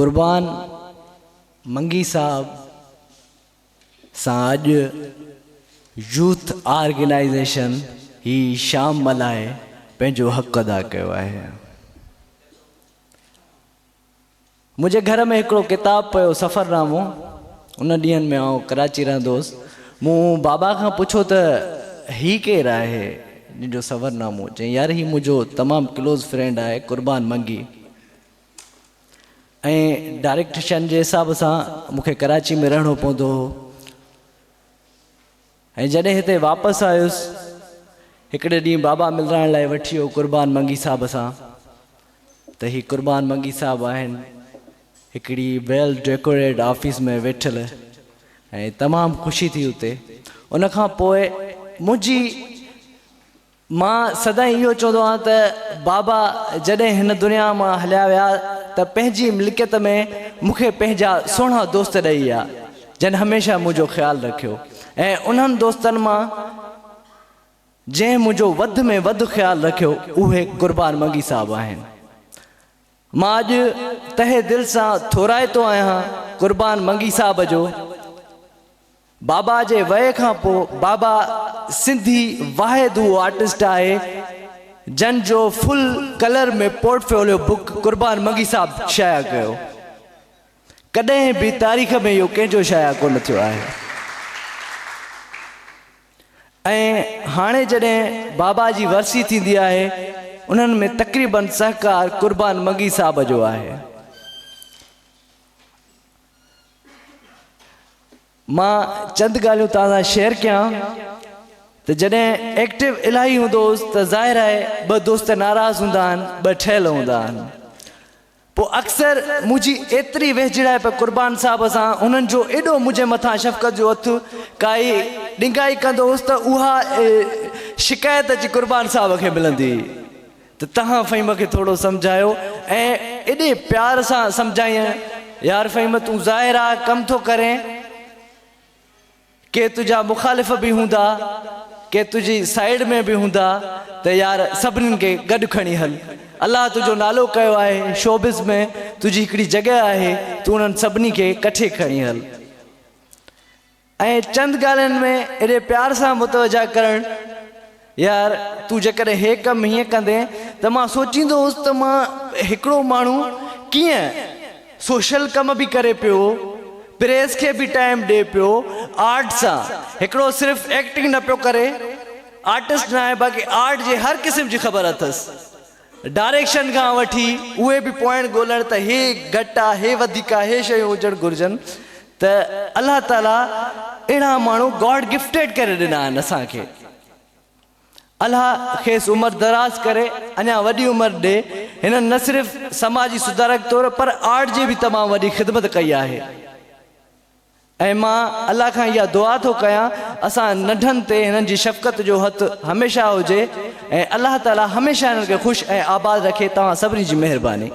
قربان منگي صاحب سان اڄ يوٿ آرگنائيزيشن هي شام ملهائي پنهنجو حق ادا ڪيو آهي. منهنجي گهر ۾ هڪڙو ڪتاب پيو سفرنامو، ان ڏينهن ۾ آئون ڪراچي رهندو هوس. مون بابا کان پڇيو ته هي ڪير آهي جنهن جو سفرنامو؟ چيائين يار هي منهنجو تمام ڪلوز فرينڊ آهي قربان منگي ۽ ڊائريڪٽشن جي حساب سان مون کي ڪراچي ۾ رهڻو پوندو هو. ۽ جڏهن هتي واپس آيس، هڪڙي ڏينهن بابا ملرائڻ لاء وٺي ويو قربان منگي صاحب سان ته هي قربان منگي صاحب آهن، هڪڙي ويل ڊيڪوريٽڊ آفيس ۾ ويٺل ۽ تمام خوشي ٿي اتي. ان کان پوء منهنجي مان سدائين اهو چوندو آهيان ته بابا جڏهن هن دنيا مان هليا ويا ته پنهنجي ملڪيت ۾ مون کي پنهنجا سهڻا دوست ڏئي ويا جن هميشه منهنجو خيال رکيو ۽ انهن دوستن مان جنهن منهنجو وڌ ۾ وڌ خيال رکيو اهي قربان منگي صاحب آهن. مان اڄ تهه دل سان ٿورائتو آهيان قربان منگي صاحب جو. بابا جي وئي کان پوء بابا سنڌي واحد اهو آرٽسٽ آهي جن جو فل ڪلر ۾ پورٽفوليو بڪ قربان منگي صاحب شايع ڪيو. ڪڏهن به تاريخ ۾ اهو ڪنهن جو شايع ڪونه ٿيو آهي. ۽ هاڻي جڏهن بابا جي ورسي ٿيندي آهي انهن ۾ تقريبن سهڪار قربان منگي صاحب جو آهي. مان چند ڳالهيون توهان سان شيئر ڪيان ته جڏهن ايڪٽو الاهي هوندو هوس ته ظاهر آهي ٻه دوست ناراض هوندا آهن ٻه ٺهيل هوندا آهن پوء اڪثر منهنجي ايتري ويجهڙائپ قربان صاحب سان انهن جو ايڏو منهنجي مٿان شفقت جو هٿ ڪائي ڏنگائي ڪندو هوس ته اها شڪايت اچي قربان صاحب کي ملندي هئي ته توهان فهيم کي ٿورو سمجهايو ۽ ايڏي پيار سان سمجهائين يار فهيم تون ظاهر آ ڪم ٿو ڪرين ڪي تنهنجا مخالف به هوندا ڪي تنهنجي سائيڊ ۾ به هوندا ته يار سڀنين کي گڏ کڻي هل الله تنهنجو نالو ڪيو آهي شوبز ۾ تنهنجي هڪڙي جڳهه آهي تون انهن سڀني کي ڪٺي کڻي هل. ۽ چند ڳالهين ۾ ايڏي پيار سان متوجه ڪرڻ، يار تون جيڪڏهن هي ڪم هيئن ڪندين ته مان سوچيندو هوس ته مان هڪڙو ماڻهو ڪيئن سوشل ڪم به ڪري پيو، پريس کي به ٽائيم ڏي پيو، آرٽ سان هڪڙو صرف ايڪٽنگ نه پيو ڪري، آرٽسٽ ناهي باقي آرٽ جي هر قسم جي خبر اٿس. ڊائريڪشن کان وٺي اهي به پوائنٽ ڳولڻ ته هي گهٽ آ هي وڌيڪ آ هي شيون هجڻ گهرجن ته الله تعالي اهڙا ماڻهو گاڊ گفٽيڊ ڪري ڏنا آهن اسان کي الله کيس عمر دراز ڪري اڃا وڏي عمر ڏي هنن نه صرف سماجي سڌارڪ طور پر آرٽ جي به تمام وڏي خدمت ڪئي آهي. ۽ مان الله کان اها دعا ٿو ڪيان اسان ننڍن تي هنن جي شفقت جو هٿ هميشه هجي ۽ الله تعالي هميشه هنن کي خوش ۽ آباد رکي توهان سڀني جي مهرباني.